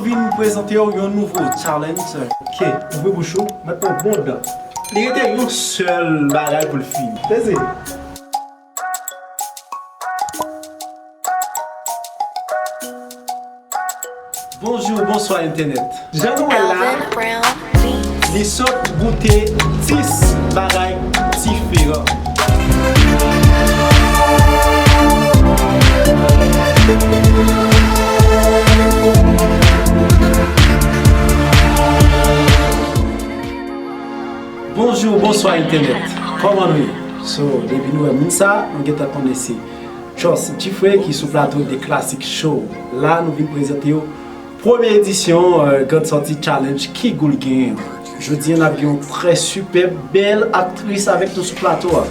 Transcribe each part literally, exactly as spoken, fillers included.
Vin prezante w yon nouvo challenge. Ok, ouvri bouch ou, mèt yon bon dan. Li rete yon sèl bagay pou l fini. Peze. Bonjou, bonswa entènèt. Jan nou wè l la, li sot goute dis bagay diferan. Bonjou, bonswa entènèt. Kòman nou ye? So, depi nou wè moun sa, nou gentan konnen se Trust Gfrey ki sou plato The Classic Show. La, nou vin prezante w premye edisyon, euh, Grand Sortie Challenge Ki Gou l Genyen. Jodi a, n ap gen yon trè sipèb bèl aktris avèk nou sou plato a.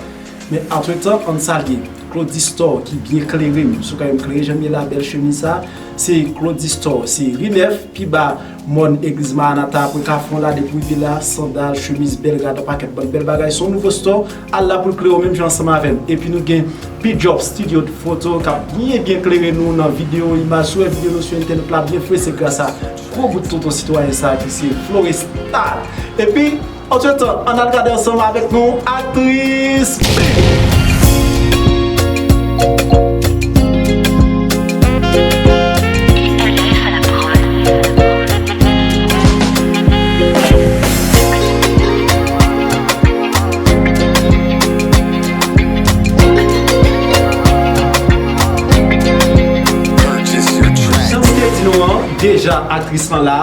Men antretan, ann salye Claude Store ki byen klere m. Si w ka wè m klere jan m ye la, bèl chemiz sa, se Claude Store, se ri nèf, pi ba mòn egliz Maranata, apre Kafou an la, depi w rive la, sandal, chemiz, bèl rad, yon pakèt bann bèl bagay. Se yon nouvo store, al la pou l klere w menm jan ansanm avè m. Epi nou gen P-Drop Studio Photo k ap byen, byen klere nou nan videyo, imaj, si w wè videyo nou sou entènèt la, byen fre, se gras a gwo bout tonton sitwayen sa ki se Florestal. Epi, antretan, ann al gade ansanm avèk nou aktris B. Jan m te di nou an, deja aktris lan la.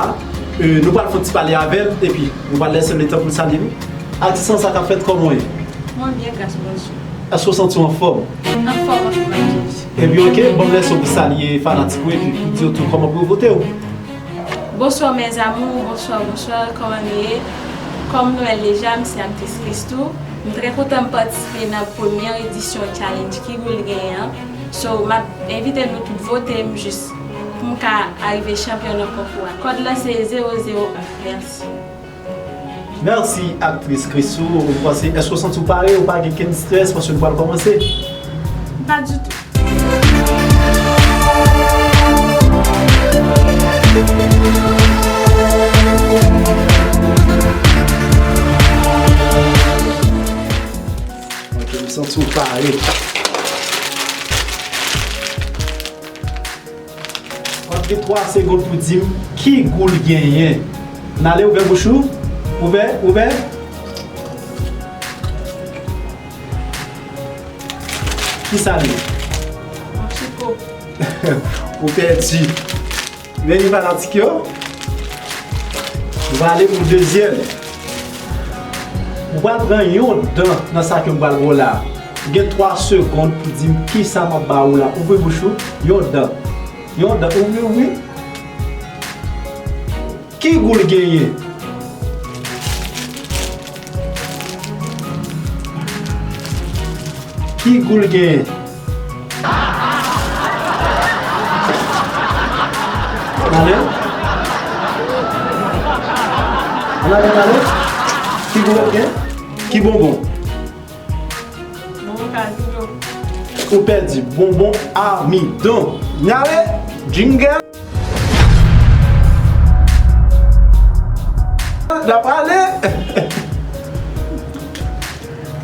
Euh, nou pral fè yon ti pale avè l, epi nou pral lese l letan pou l salye nou. Atis lan, sa k ap fèt, kòman w ye? Mwen byen, gras Bondye. Èske w santi w anfòm? Anfòm, anfòm, anfòm. Ebyen, ok, ban m lese w pou salye fanatik ou, epi pou di yo tou kòman pou yo vote w. Bonswa, mes amours, bonswa, bonswa, kòman nou ye? Kòm nou wè l deja, m se aktris Christoo. M trè kontan m patisipe nan premyè edisyon challenge Ki Gou l Genyen an. So, m ap envite nou tout vote m jis pou m ka arive chanpyon nan konkou a. Kòd lan se zewo zewo en. Mèsi. Mèsi, aktris Christoo. Ou panse, èske w santi w pare? Ou pa gen kenn strès paske nou pral kòmanse? Pa ditou. Ok, m santi w pare. W ap gen twa segonn pou di m ki gou l genyen. N ale, ouvè bouch ou. Ouvè, ouvè. Kisa l ye? Yon chiko. Ou pèdi. Vini fanatik yo. Nou pral ale pou dezyèm. Ou pral pran yon dan nan sa ke m pral ba w la. Ou gen twa segonn pou di m kisa m ap ba ou la. Ouvri bouch ou. Yon dan. Yon dan. Ouvri, ouvri. Ki gou l genyen? Ki gou l genyen? Ann ale. Ann ale, ann ale. Ki gou l ap gen? Ki bonbon? Bonbon Kazino. Ou pèdi bonbon amidon. N ale. Jingle. N ap ale.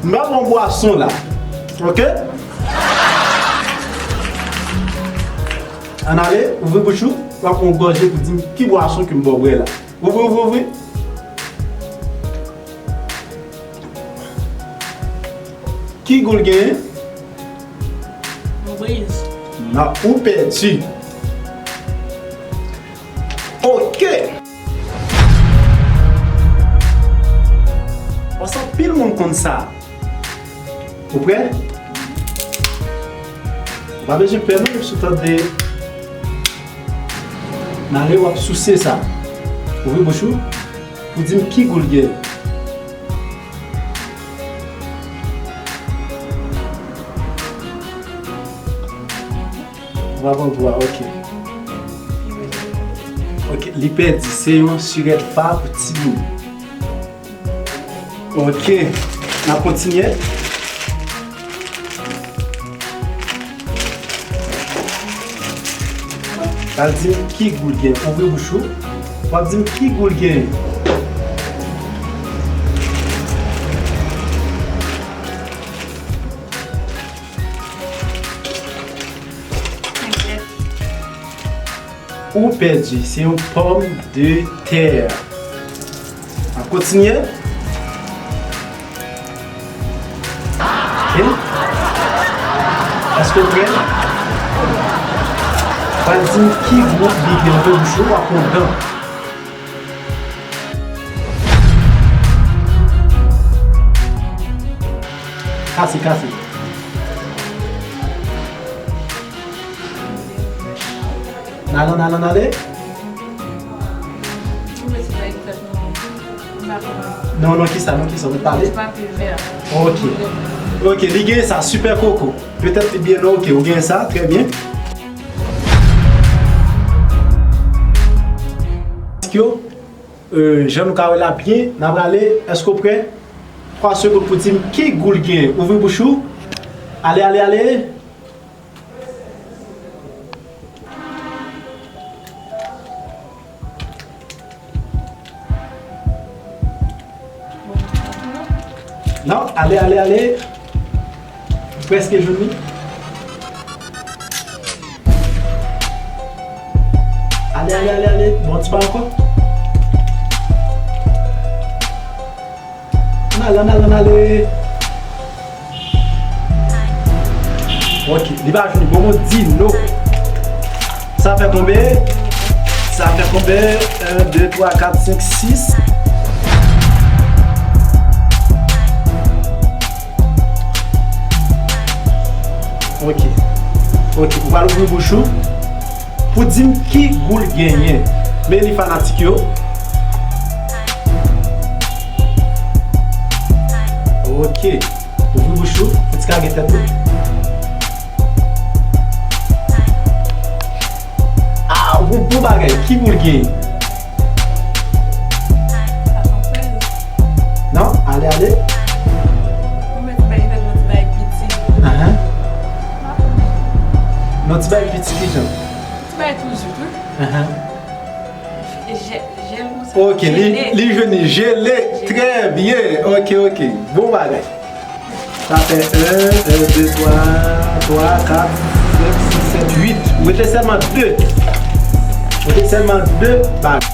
M ap pran bwason la. Ok? Ann ale, ouvri bouch ou. W ap pran yon gòje pou di m ki bwason ke m ba w bwè la. Ouvri, ouvri, ouvri. Ki gou l genyen? Yon briz. Non, ou pèdi. Ok. Panse anpil moun konn sa. Ou prè? Ou pa bezwen pè non, si w tande. N ale, w ap souse sa. Ouvri bouch ou. Pou di m ki gou l gen. Bravo, bravo, ok. Ok, li pèdi. Se yon sirèt fa pou timoun. Ok, n ap kontinye. Pral di m ki gou l gen. Ouvri bouch ou. W ap di m ki gou l gen. Ou pèdi, se yon pòmdetè. N ap kontinye. Ok. Èske w prè? Pral di m ki gou li gen. Ouvri bouch ou, w ap pran dan. Kase, kase. N ale, n ale, n ale. Non, non, kisa, non, kisa, nou pale? Ok. Ok, li gen sa, Super Coco. Petèt li byen, non, ok, ou gen sa, trè byen. Yo, euh, jan nou ka wè la byen, n a prale, èske w prè? Twa segonn pou di m ki gou l gen. Ouvri bouch ou. Ale, ale, ale. Non, ale, ale, ale. Ou prèske jwenn li. Ale, ale, ale, ale. Bon, ti pa ankò. Ann ale, ann ale, ann ale. Ok, li pa jwenn li. Bon, bon, di no. Sa fè konbyen? Sa fè konbyen? En, de, twa, kat, senk, sis. Ok. Ok, ou pral ouvri bouch ou. Pou di m ki gou l genyen. Men li fanatik yo. Ok. Ouvri bouch ou. Pou ti kage tèt ou. Ah, ou bon bagay. Ki gou l genyen? Non, ale, ale. Ou mèt bay tèt yon ti bagay piti. Ahan. Non, ti bagay piti kijan? Ti bagay tou jwit, wi. Ahan. Jèl, jèl konsa. Ok, li, jele. Li jwenn li jele. Jele. Trè byen. Ok, ok. Bon bagay. Sa fè en, en, de, twa, twa, kat, senk, sis, sèt, uit. Rete sèlman de. Rete sèlman de bagay.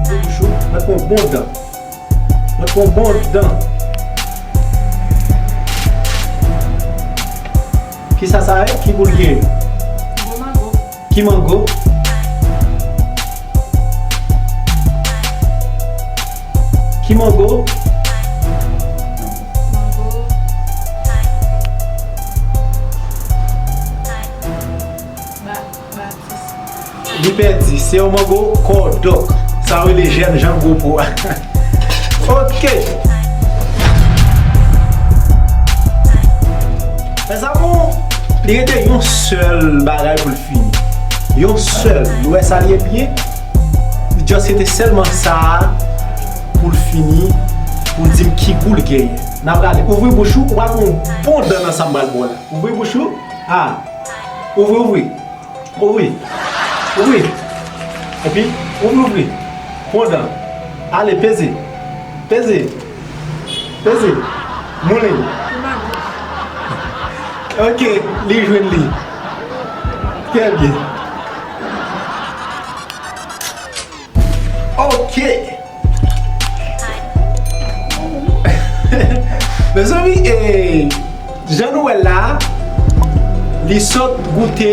Ouvri bouch ou, mèt pran bon dan. Mwen pran bon dan. Kisa sa ye? Ki gou l gen? Gou mango. Ki mango? Ki mango? Mango. Ba-, Li pèdi, se yon mango kòdòk. Sa yo rele jèn jan gwo po a. Ok. Mezanmi, li rete yon sèl bagay pou l fini. Yon sèl. Nou wè sa li ye byen? Li just rete sèlman sa a pou l fini, pou l di m ki gou l genyen. N a prale. Ouvri bouch ou, ou pral pran yon bon dan nan sa m pral ba w la. Ouvri bouch ou. Ah. Ouvri, ouvri. Ouvri. Ouvri. Epi, ouvri, ouvri. Pran dan. Ale, peze. Peze. Peze. Moulen. Ok, li jwenn li. Trè byen. Ok. Mezanmi, eh, jan nou wè l la, li sot goute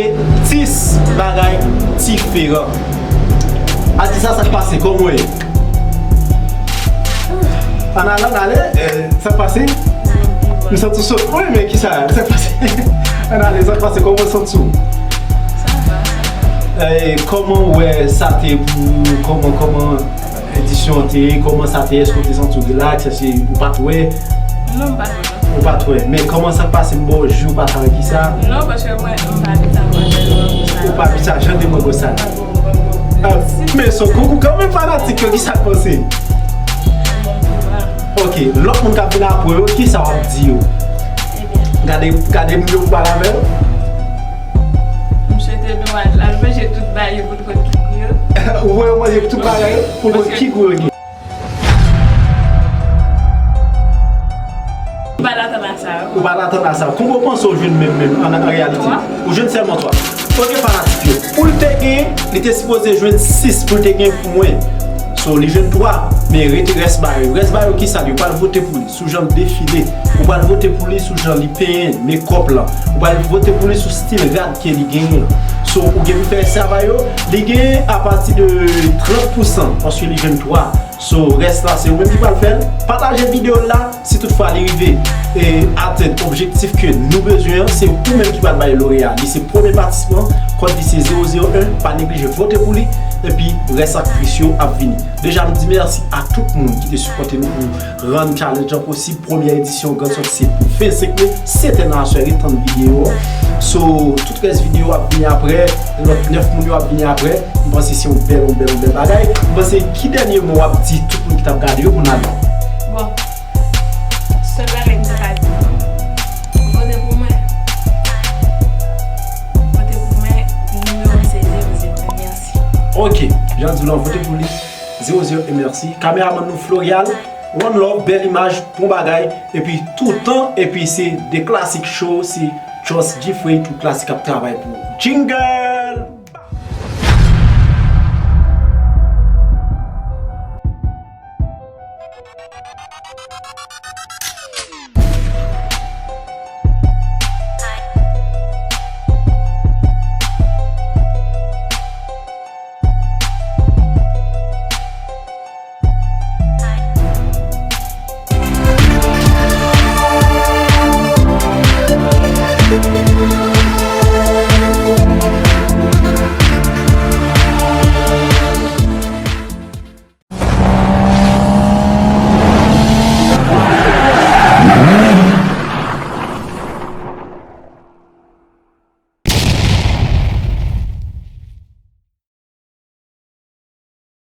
dis bagay diferan. Atis sa, sa k pase? Kòman w ye? Ann ale, ann ale, eh, sa k pase? M santi w sot. Wi, men kisa? Sa k pase? Ann ale, sa k pase? Kòman w santi w? Sa va, sa va. Eh, kòman w wè sa te pou, kòman, kòman edisyon an te ye, kòman sa te ye, èske w te santi w rilaks, èske ou pa t wè? Non, m pa t wè, non. Ou pa t wè. Men kòman sa t pase, m ba w ji, ou pa t wè kisa? Non, paske mwen, m pa abitye a mango sa. Ou pa abitye a jan de mango sa. Ah, men se yon koukou kanmenm fanatik yo, kisa k pase? Ok, lòt moun k ap vin apre yo, kisa w ap di yo? Ebyen, Gade, gade moun yo pale avè l. M swete nou al, al manje tout bagay yo pou n konn ki gou yo. Ou voye yo manje tout bagay pou n konn ki gou yo gen. Ou pa t atann a sa, wi. Ou pa t atann a sa. Konbyen w panse w jwenn menm, menm, an, an reyalite? Twa. Ou jwenn sèlman twa. Ok, fanatik yo. Pou l te gen, li te sipoze jwenn sis pou l te gen pou mwen. So, li jwenn twa, men rete rès bagay yo. Rès bagay yo ki sa? Yo pral vote pou li sou jan l defile. Ou pral vote pou li sou jan li penyen, makeup lan. Ou pral vote pou li sou stil rad ke li genyen. So, ou gen pou fè rès travay yo. Li genyen apati de trant pousan, paske li jwenn twa. So, rès la, se ou menm ki pral fè l. Pataje videyo la, si toutfwa li rive e atenn objektif ke nou bezwen an, se ou menm ki pral bay loreya. Li se premye patisipan, kòd li se zewo zewo en, pa neglije vote pou li, epi rès aktris yo ap vini. Deja, m di mèsi a tout moun ki te sipòte nou pou rann challenge an posib. Premyè edisyon Grann Sòti se pou vennsenk me, sèt è nan aswè, ret tann videyo an. So, tout rès videyo ap vini aprè, lòt nèf moun yo ap vini aprè. M panse se yon bèl, yon bèl, yon bèl bagay. M panse ki dènye mo w ap di tout moun ki t ap gade yo pou n ale? Bon, sèl bagay m ta ka di nou, vote pou mwen. Vote pou mwen, nimewo m se zewo zewo en, mèsi. Ok, jan di w lan, vote pou li, zewo zewo en, mèsi. Kameramann nou Florial, one love, bèl imaj, bon bagay, epi toutan, epi se de klasik show, se Just Jeffrey, tout klasik ap travay pou ou. Jingle!